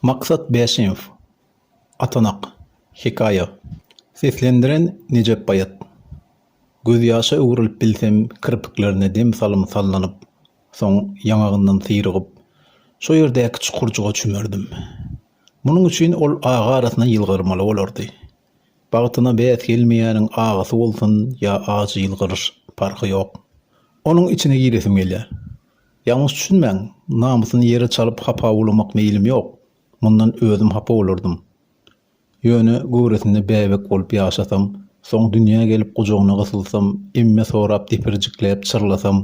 Maksat Bäşimow. Atanak. Hekaýa. Seslendiren Nejep Baýat. Gözýaşa öwrülip bilsem kirpiklerine dem salym sallanyp, soň ýaňagyndan syrygyp, şo ýerdäki çukurjyga çümerdim. Munuň üçin ol agy arasyna ýylgyrmaly bolardy. Bagtyna bäs gelmeýäniň agysy bolsun ýa ajy ýylgyryş, parhy ýok. Onuň içine giresim gelýär. Ýalňyş düşünmäň, namysyny ýere çalyp hapa bulamak meýlim ýok. Mundan özüm hapa bolardym. Ýöne göwresinde bäbek bolup ýaşasam, soň dünýä gelip gujagyna gysylsam, emme sorap depirjikläp çyrlasam,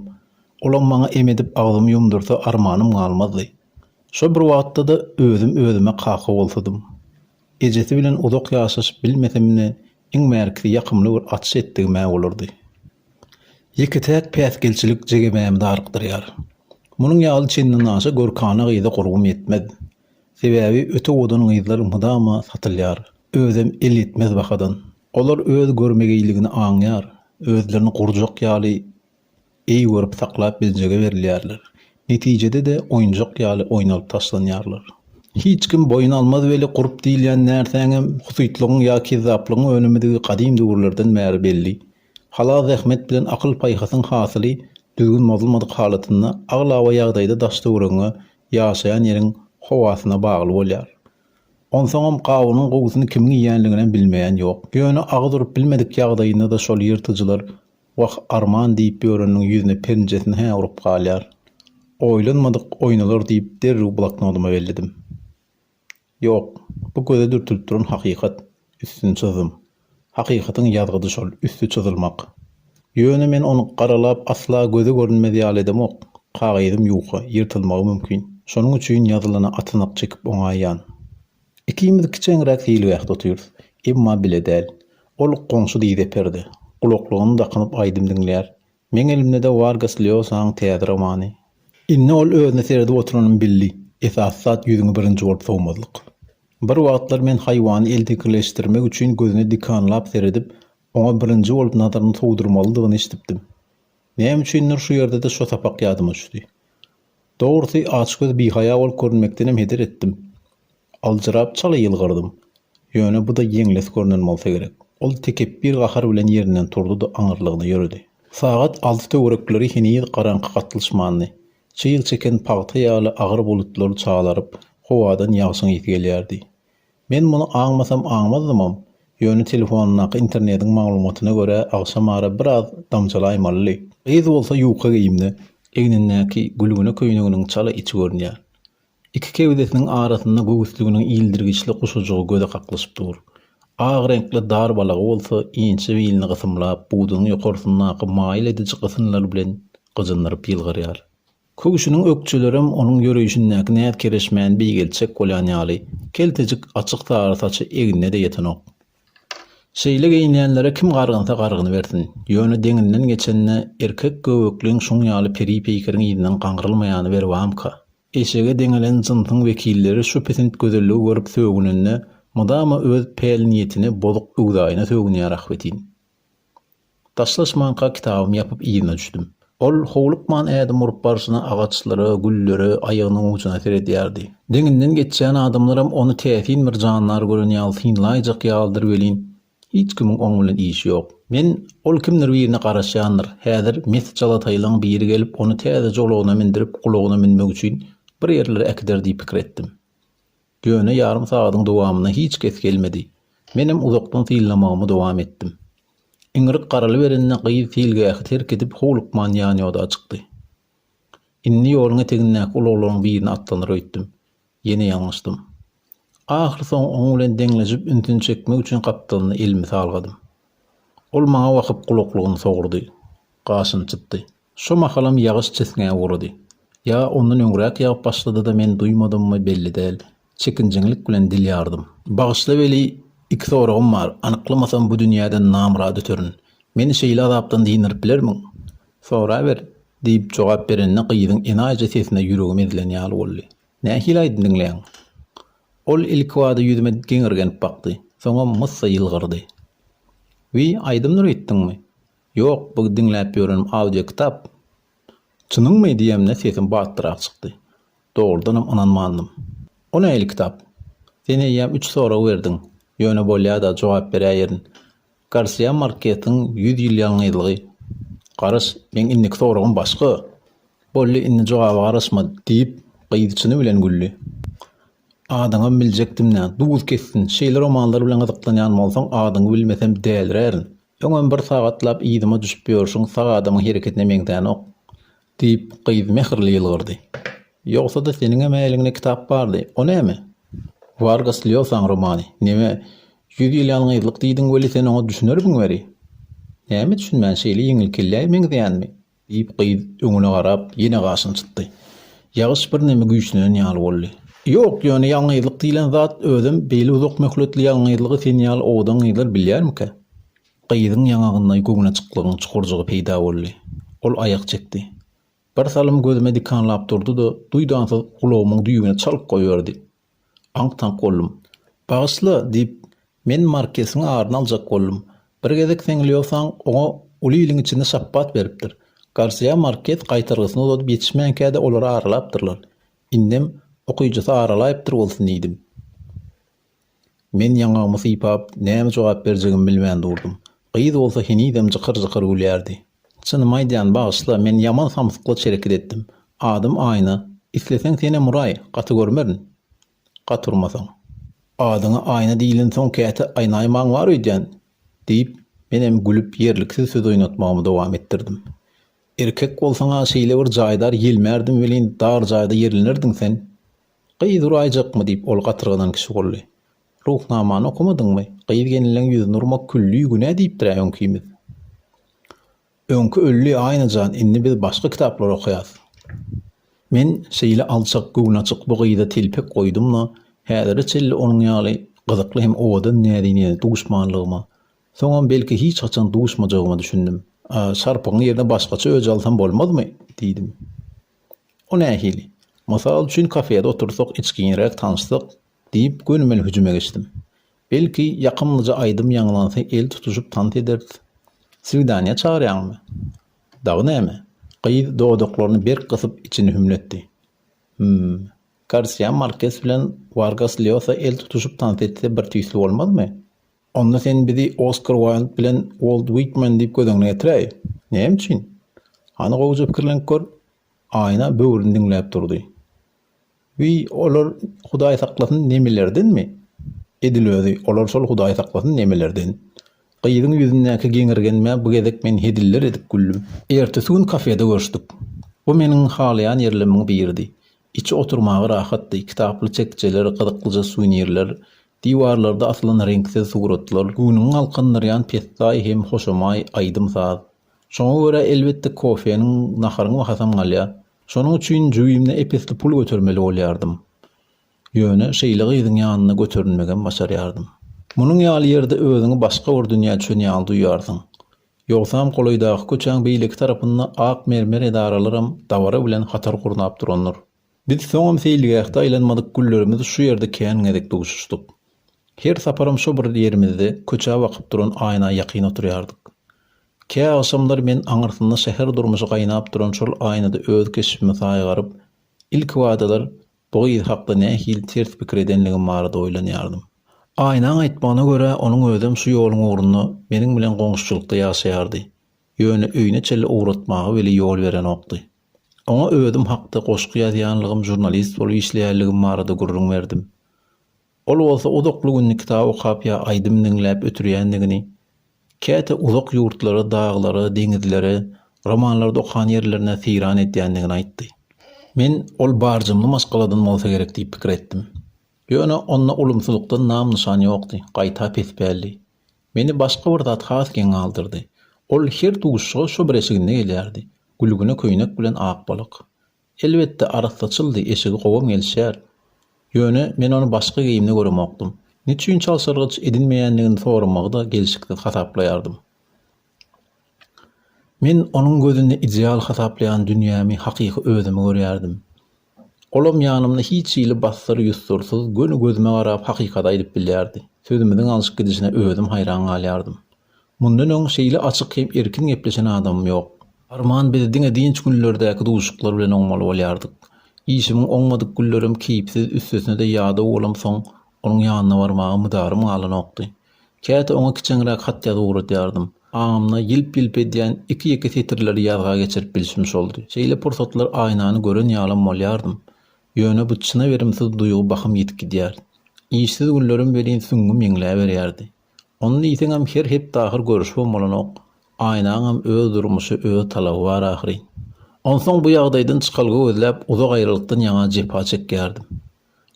olam maňa em edip agzymy ýumdursa armanym galmazdy. Şo bir wagtda-da özüm özüme kaka bolsadym. Ejesi bilen uzak ýaşaşyp bilmesem-de, iň bärkisi ýakymly bir açyş etdigim-ä bolardy. Ýeke-täk päsgelçilik jegemämi darykdyrýar. Munuň ýaly çendenaşa görkana gyza gurbum ýetmez. Sebäbi öte owadan gyzlar mydama satylýar. Özem elýetmez bahadan. Olar öz görmegeýligini aňýar, özlerini gurjak ýaly eý görüp saklap biljege berilýärler. Netijede-de oýunjak ýaly oýnalyp taşlanýarlar. Hiç kim boýun almaz weli gurp diýilýän närsäňem husytlygyň ýa kezzaplygyň önümidigi gadym döwürlerden bäri belli. Halal zähmet bilen akyl-paýhasyň hasyly düzgün bozulmadyk halatynda aglaba ýagdaýda daş-töweregiňe, ýaşaýan ýeriň howasyna bagly bolýar. Onsoňam gawunyň gowusyny kimiň iýenliginem bilmeýän ýok. Ýöne agyz urup bilmedik ýagdaýynda-da şol ýyrtyjylar Wah, arman diýip ýöreniniň ýüzüne penjesini-hä urup galýar. Oýlanmadyk oýnalar diýip derrew bloknodyma belledim. Ýok, bu göze dürtülip duran hakykat. Üstüni çyzdym. Hakykatyň ýazgydy şol, üsti çyzylmak. Ýöne men ony garalap asla göze görünmez ýaly edemok. Kagyzym ýuka, ýyrtylmagy mümkin. Şonuň üçin ýazylana atanak çekip oňaýýan. Ikimiz kiçeňräk seýilgähde otyrys. Emma bile däl. Ol goňşy dyzeperde. Gulaklygyny dakynyp aýdym diňleýär. Meň elimde-de Wargas Lýosaň täze romany. Indi ol özüne seredip oturanymy bildi. Esasy zat ýüzüňi birinji bolup sowmazlyk. Bir wagtlar men haýwany eltekirleşdirmek üçin gözüne dikanlap seredip, oňa birinji bolup nazaryny sowdurmalydygyny eşidipdim. Näme üçindir şu ýerde-de şo sapak ýadyma düşdi. Dogrusy, açgöz bihaýa bolup görünmekdenem heder etdim. Aljyrap çala ýylgyrdym. Ýöne bu-da ýeňles görnen bolsa gerek. Ol tekepbir gahar bilen ýerinden turdy-da aňyrlygyna ýöredi. Sagat alty töwerekleri heniz garaňky gatlyşmandy. Çyg çeken pagta ýaly agyr bulutlar çalaryp, howadan ýagşyň ysy gelýärdi. Men muny aňmasam aňmazdymam, ýöne telefonyndaky internetiň maglumatyna görä agşamara biraz damjalaýmalydy. Gyz bolsa ýuka geýimde, egnindäki gülgüne köýneginiň çala içi görünýär. Iki kebzesiniň arasynda göwüsliginiň ildirgiçli guşajygy göze kaklyşyp dur. Ak reňkli dar balagy bolsa inçe bilini gysymlap, budunyň ýokarsyndaky maýyl ediji gysynlar bilen gyjyndyryp ýylgyrýar. Köwşüniň ökjelerem onuň ýöreýşindäki näz-kereşmäni beýgeltjek bolýan ýaly, keltejik açyk sary saçy egnine-de ýetenok. Şeýle geýinýänlere kim gargynsa gargynybersin, ýöne deňinden geçende erkek göbekliň şuň ýaly peri-peýkeriň yzyndan gaňrylmaýany berbamyka? Eşege deňelen jynsyň wekilleri şu pisint gözelligi görüp sögünende, mydama öz päl-niýetine, bozuk öwzaýyna sögünýär ahbetin. Daşlaşmanka kitabymy ýapyp yzyna düşdüm. Ol howlukman ädim urup barşyna agaçlara, güllere, aýagynyň ujuna seredýärdi. Deňinden geçýän adamlaram ony täsin bir jandar gören ýaly synlaýjak ýalydyr welin, hiç kimiň oň bilen işi ýok. Men, ol kimdir birine garaşýandyr, häzir mes jalataýlaň biri gelip ony täzeje ulagyna mindirip gulagyna münmek üçin bir ýerlere äkider diýip pikir etdim. Ýöne ýarym sagadyň dowamynda hiç kes gelmedi. Menem uzakdan synlamagymy dowam etdim. Iňrik garalyberende gyz seýilgähi terk edip howlukman ýanýoda çykdy. Indi ýoluň etegindäki ulaglaryň birine atlanar öýtdüm. Ýene ýalňyşdym. Ahyrsoňy oň bilen deňleşip ünsüni çekmek üçin gapdalyna elimi salgadym. Ol maňa bakyp gulaklygyny sogurdy. Gaşyny çytdy. Şo mahalam ýagyş çisňäp ugrady. Ýa ondan öňräk ýagyp başlady-da men duýmadymmy belli däl. Çekinjeňlik bilen dil ýardym. Bagyşla weli, iki soragym bar, anyklamasam bu dünýäden namyrat öterin. Meni şeýle azapdan dyndyryp bilermiň? Soraber, diýip jogap berende gyzyň enaýyja sesine ýüregim ezilen ýaly boldy. Nähili aýdym diňleýäň? Ol ilkibada ýüzüme geňirgenip bakdy. Soňam myssa ýylgyrdy. Wiý, aýdymdyr öýtdüňmi? Ýok, bu diňläp ýörenim audio kitap. Çynyňmy? diýemde sesim batlyrak çykdy. Dogrudanam ynanmandym. O nähili kitap? Sen eýýäm üç sorag berdiň. Ýöne bolýa-da, jogap beräýerin. Garsiýa Markesiň Ýüz ýyl ýalňyzlygy. Garaş, meň indiki soragym başga. Boldy, indi jogaba garaşma, diýip, gyz çyny bilen güldi. Adyňam biljekdim-dä. Duz kessin, şeýle romanlar bilen gyzyklanýan bolsaň, adyňy bilmesem dälirärin. Öňem bir sagatlap yzyma düşüp ýörşüň sag adamyň hereketine meňzänok. Diýip, gyz mähirli ýylgyrdy. Ýogsa-da seniňem eliňde kitap bardy. O näme? Wargas Lýosaň romany. Neme, Ýüz ýyl ýalňyzlyk diýdiň weli sen oňa düşünermiň beri? Näme düşünmän, şeýle ýeňilkelläý meňzeýänmi? Diýip, gyz öňüne garap, ýene gaşyny çytdy. Ýagyş birneme güýçlenen ýaly boldy. Ýok, ýöne ýalňyzlyk diýlen zat özem beýle uzak möhletli ýalňyzlygy sen ýaly owadan gyzlar bilýärmikä? Gyzyň ýaňagynda göwnaçyklygyň çukurjygy peýda boldy. Ol aýak çekdi. Bir salym gözüme dikanlap durdy-da, duýdansyz gulagymyň düýbüne çalyp goýberdi. Aňk-taňk boldum. Bagyşla, diýip, men Markesiň aryny aljak boldum. Bir gezek seň Lýosaň oňa uly iliň içinde şapbat beripdir. Garsiýa Markes gaýtargysyny uzadyp ýetişmänkä-de olary aralapdyrlar. Indem okyjysy aralaýypdyr bolsun diýdim. Men ýaňagymy sypap, näme jogap berjegimi bilmän durdum. Gyz bolsa henizem jykyr-jykyr gülýärdi. Çynymy aýdýan, bagyşla, men ýaman samsyklaç hereket etdim. Adym Aýna. Isleseň senem uraý, gaty görmerin. Gaty urmasaň. Adyňa Aýna diýlensoň käte aýnaýmaň bar öýdýän, diýip, menem gülüp ýerliksiz söz oýnatmagymy dowam etdirdim. Erkek bolsaň-a şeýle bir jaýdar ýelmärdim welin dar jaýda ýerlenerdiň sen. Gyz uraýjakmy diýip ol gatyrganan kişi boldy. Ruhnamany okamadyňmy? Gyz-gelinleň ýüzüni urmak külli günä diýipdir-ä öňkimiz. Öňki öldi Aýna jan, indi biz başga kitaplar okaýas. Men şeýle alçak, göwnaçyk bu gyza telpek goýdum-da, häzire çenli onuň ýaly gyzykly hem owadan näzinene duşmanlygyma, soňam belki hiç haçan duşmajagyma düşündim. Şarpygyň ýerine başgaça öç alsam bolmazmy? diýdim. O nähili? Mysal üçin, kafede otursak, içginräk tanyşsak, diýip, gönümel hüjüme geçdim. Belki, ýakymlyja aýdym ýaňlansa el tutuşyp tans ederis. Swidaniýa çagyrýaňmy? Dagy näme? Gyz dodaklaryny berk gysyp, içini hümletdi. Hüm. Garsiýa Markes bilen Wargas Lýosa el tutuşyp tans etse bir tüýsli bolmazmy? Onda sen bizi Oskar Uaýld bilen Uolt Uitmen diýip göz öňüne getiräý. Näme üçin? Hany gowuja pikirlenip gör. Aýna böwrüni diňläp durdy. Wiý, olar Hudaý saklasyn nemelerdenmi? Edil özi, olar şol Hudaý saklasyn nemelerden. Gyzyň ýüzündäki geňirgenmä bu gezek men heziller edip güldüm. Ertesi gün kafede görüşdik. Bu meniň halaýan ýerlerimiň biridi. Içi oturmaga rahatdy, kitaply çekjeler, gyzyklyja suwenirler, diwarlarda asylan reňksiz suratlar, göwnüňi galkyndyrýan pessaý hem hoşamaý aýdym-saz. Şoňa görä, elbetde, kofeniň, naharyň bahasam galýar. Şonuň üçin jübimde ep-esli pul götermeli bolýardym. Ýöne şeýle gyzyň ýanynda göterinmegem başarýardym. Munuň ýaly ýerde özüňi başga bir dünýä düşen ýaly duýýarsyň. Ýogsam golaýdaky köçäň beýleki tarapynda ak mermer edaralaram dabara bilen hatar gurnap durandyr. Biz soňam seýilgähde aýlanmadyk günlerimiz şu ýerde kän gezek duşuşdyk. Her saparam şo bir ýerimizde köçä bakyp duran aýna ýakyn oturýardyk. Kä agşamlar men aňyrsynda şäher durmuşy gaýnap duran şol aýnada öz keşbimi saýgaryp, ilkibadalar Bu gyz hakda nähili ters pikir edenligim barada oýlanýardym. Aýnaň aýtmagyna görä, onuň özem şu ýoluň ugrunda meniň bilen goňşuçylykda ýaşaýardy. Ýöne öýüne çenli ugratmaga weli ýol berenokdy. Oňa özüm hakda goşgy ýazýanlygym, žurnalist bolup işleýänligim barada gürrüň berdim. Ol bolsa uzakly gününi kitap okap ýa aýdym diňläp ötürýändigini, käte uzak ýurtlara, daglara, deňizlere, romanlarda okan ýerlerine seýran edýändigini aýtdy. Men ol barjamly maşgaladan bolsa gerek diýip pikir etdim. Ýöne onda ulumsylykdan nam-nyşan ýokdy, gaýta pespäldi. Meni başga bir zat has geň galdyrdy. Ol her duşuşyga şo bir eşiginde gelýärdi, gülgüne köýnek bilen ak balak. Elbetde, arassaçyldy, eşigi gowam gelişýär. Ýöne men ony başga geýimde göremokdym. Neçüýn çalşyrgyç edinmeýändigini soramagy-da gelşiksiz hasaplaýardym. Men onuň gözünde ideal hasaplaýan dünýämi, hakyky özümi görýärdim. Olam ýanymda hiç hili bassyr-ýussursyz, göni gözüme garap hakykaty aýdyp bilýärdi. Sözümiziň alşyp gidişine özüm haýran galýardym. Mundan öň şeýle açyk hem erkin gepleşen adamym ýok. Arman biz diňe dynç günlerdäki duşuşyklar bilen oňmaly bolýardyk. Işimiň oňmadyk günlerim keýpsiz, üstesine-de ýadaw bolamsoň, Onuň ýanyna barmaga mydarym galanokdy. Käte oňa kiçeňräk hat ýazyp ugradýardym. Aňymda ýylp-ýylp edýän iki-ýeke setirleri ýazga geçirip bilşim şoldy. Şeýle pursatlar Aýnany gören ýalam bolýardym. Ýöne bu çyna berimsiz duýgy bahym ýitip gidýär. Işsiz günlerim welin süňňüm ýeňläberýärdi. Ony diýseňem her hepde ahyr görüşibem bolanok. Aýnaňam öz durmuşy, öz talaby bar ahyryn. Onsoň bu ýagdaýdan çykalga gözläp uzak aýralykdan ýaňa jepa çekýärdim.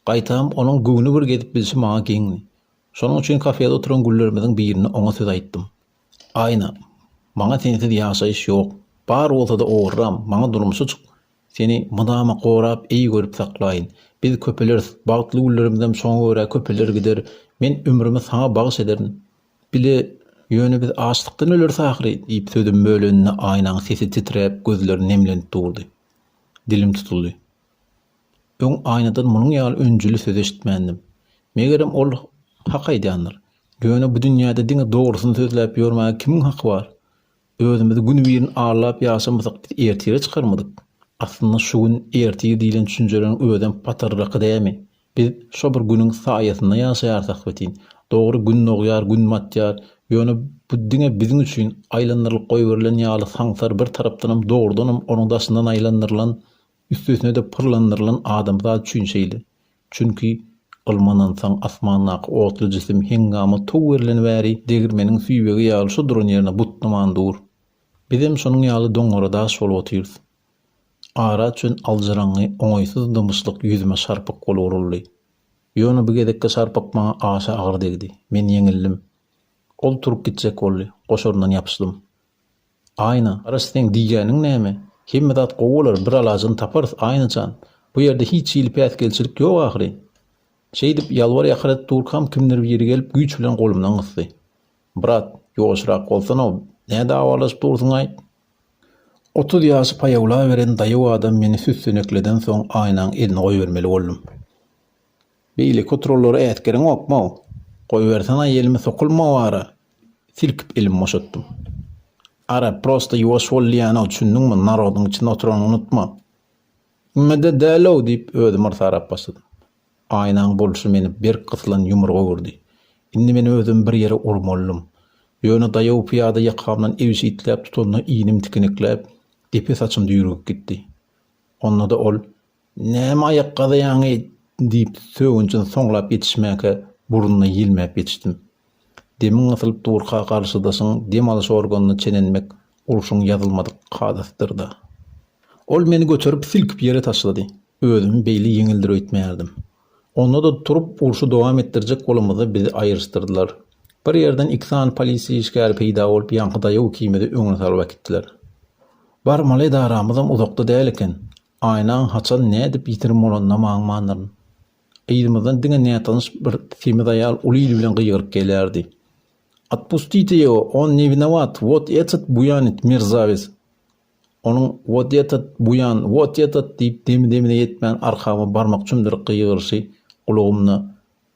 Gaýtam, onuň göwni bir gezip bilşi maňa geňdi. Şonuň üçin kafede oturan güllerimiziň birinde oňa söz aýtdym. Aýna, maňa sensiz ýaşaýyş ýok. Bar bolsa-da ogurram, maňa durmuşa çyk. Seni mydama gorap, eý görüp saklaýyn. Biz köpeleris, bagtly günlerimizem şoňa görä köpeler gider. Men ömrümi saňa bagyş ederin. Bile, ýöne biz açlykdan öleris ahyry, diýip sözümi böleninde Aýnaň sesi titräp, gözleri nemlenip durdy. Dilim tutuldy. Öň Aýnadan munuň ýaly önjüli söz eşitmändim. Megerem ol hak aýdýandyr. Ýöne bu dünýäde diňe dogrusyny sözläp ýörmäge kimiň haky bar? Özümizi günübirin aldap ýaşamasak biz ertire çykarmadyk. Aslynda şu gün, ertir diýlen düşünjeleriň özem patarraky dämi? Biz şo bir günüň saýasynda ýaşaýarys ahbetin. Dogry gün dogýar, gün batýar. Ýöne bu diňe biziň üçin aýlandyrylyp goýberilen ýaly saňsar bir tarapdanam dogrudanam onuň daşyndan aýlandyrylan Üstesine-de pyrlandyrylan adamzat üçin şeýle. Çünki, ylma ynansaň, asmandaky otly jisim heňňama tow berleni bäri degirmeniň süýbegi ýaly şo duran ýerine butnaman dur. Bizem şonuň ýaly doňňara daş bolup otyrys. Ara düşen aljyraňňy oňaýsyz dymyşlyk ýüzüme şarpyk bolup uruldy. Ýöne bu gezekki şarpyk maňa aşa agyr degdi. Men ýeňildim. Ol turup gitjek boldy. Goşaryndan ýapyşdym. Aýna, garaş seň diýýäniň näme? Hemme zat gowy bolar, bir alajyny taparys, Aýna jan. Bu ýerde hiç hili päsgelçilik ýok ahyryn. Şeýdip, ýalbar-ýakar edip durkam, kimdir biri gelip, güýç bilen golumdan gysdy. Brat, ýuwaşrak bolsana, nä dawalaşyp dursuň-aý? 30 ýaşy paýawlaberen daýaw adam meni süssenekledensoň, Aýnaň elini goýbermeli boldum. Beýleki oturanlary äsgereňokm-ow? Goýbersene-aý elimi sokulma wara! Silkip elimi boşatdym. Ara, prosta ýuwaş bol diýýän-ow, düşündiňmi, narodyň içinde oturanyňy unutma. Mme-de däl-ow, diýip, özüm yrsarap başladym. Aýnaň bolşy meni berk gysylan ýumruga öwürdi. Indi men özümi bir ýere urmalydym. Ýöne daýaw pyýada ýakamdan ebşitläp tutanda inim tikenekläp, depe saçym düýrügip gitdi. Onda-da ol, Näme aýak gazaýaň-eý? diýip, sögünjini soňlap ýetişmäkä, burnuna ýelmäp ýetişdim. Demiň gysylyp durka garşydaşyň dem alyş organyna çenenmek urşuň ýazylmadyk kadasydyr-da. Ol meni göterip, silkip ýere taşlady. Özümi beýle ýeňildir öýtmeýärdim. Onda-da turup, urşy dowam etdirjek bolamyzda bizi aýryşdyrdylar. Bir ýerden iki sany polisiýa işgäri peýda bolup, ýaňky daýaw ikimizi öňüne salyp äkitdiler. Barmaly edaramyzam uzakda däl eken. Aýnaň haçan nädip ýitirim bolanynam aňmandyryn. Yzymyzdan diňe nätanyş bir semiz aýal uly il bilen gygyryp gelýärdi. Otpustite ýego, on ne winowat, wot etot buýanit, merzawes! Onuň wot etot buýan, wot etot diýip demi-demine ýetmän arkama barmak çümdürip gygyryşy gulagymda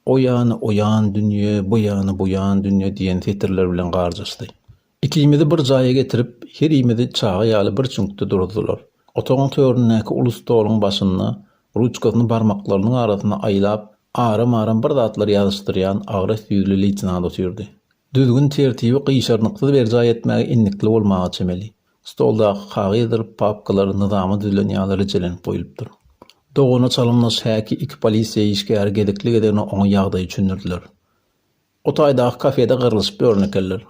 O ýany o ýan dünýe, bu ýany bu ýan dünýe diýen setirler bilen garjaşdy. Ikimizi bir jaýa getirip, herimizi çaga ýaly bir çüňkde duruzdylar. Otagyň töründäki uly stoluň başynda ruçkasyny barmaklarynyň arasynda aýlap, aram-aram bir zatlar ýazyşdyrýan agras ýüzli leýtenant otyrdy. Düzgün-tertibi gyşarnyksyz berjaý etmäge endikli bolmaga çemeli. Stoldaky kagyzdyr papkalar nyzama düzülen ýaly rejelenip goýlupdyr. Dogana çalymdaş häki iki polisiýa işgäri gezekli-gezegine oňa ýagdaýy düşündirdiler. O taýdaky kafede gyrlyşyp ýören ekenler.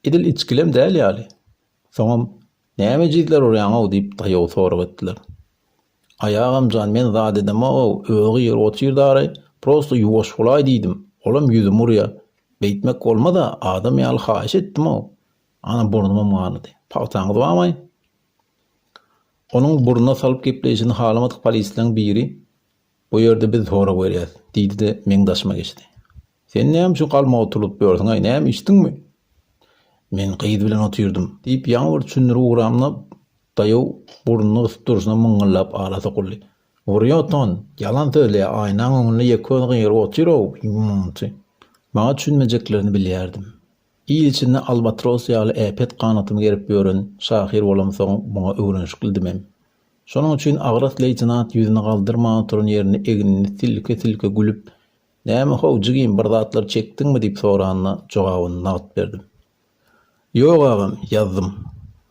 Edil içgilem däl ýaly. Soňam, Näme ejizler urýaň-ow diýip daýaw sorag etdiler. Aý agam jan men zat edemog-ow, özi gygyryp otyr dary, prosto ýuwaş bolaý diýdim, olam ýüzüme urýa. Beýtmek bolmaz-a, adam ýaly haýyş etdim-ow. Ana burnumam ganady. Pagtaňyz barmaý? Onuň burnuna salyp gepleýşini halamadyk polisleriň biri, Bu ýerde biz sorag berýäs, diýdi-de, meň daşyma geçdi. Sen näme üçin galmagy turzup ýörsüň-aý, näme içdiňmi? Men gyz bilen otyrdym, diýip, ýaňy bir düşündirip ugramda, daýaw burnuny gysyp durşuna myňňyldap ala sokuldy. Wrýot on, ýalan sözleýär, aýnaň öňünde ýeke özi gygyryp otyr-ow, ýumumçy. Maňa düşünmejeklerini bilýärdim. Il içinde albatros ýaly äpet ganatymy gerip ýören şahyr bolamsoň muňa öwrenişiklidimem. Şonuň üçin agras leýtenant ýüzüni galdyrman oturan ýerinde egnini silke-silke gülüp. Näme how jigim bir zatlar çekdiňmi diýip soranda jogabyny nagt berdim. Ýok agam ýazdym.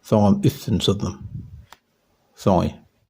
Soňam üstüni çyzdym. Soňy.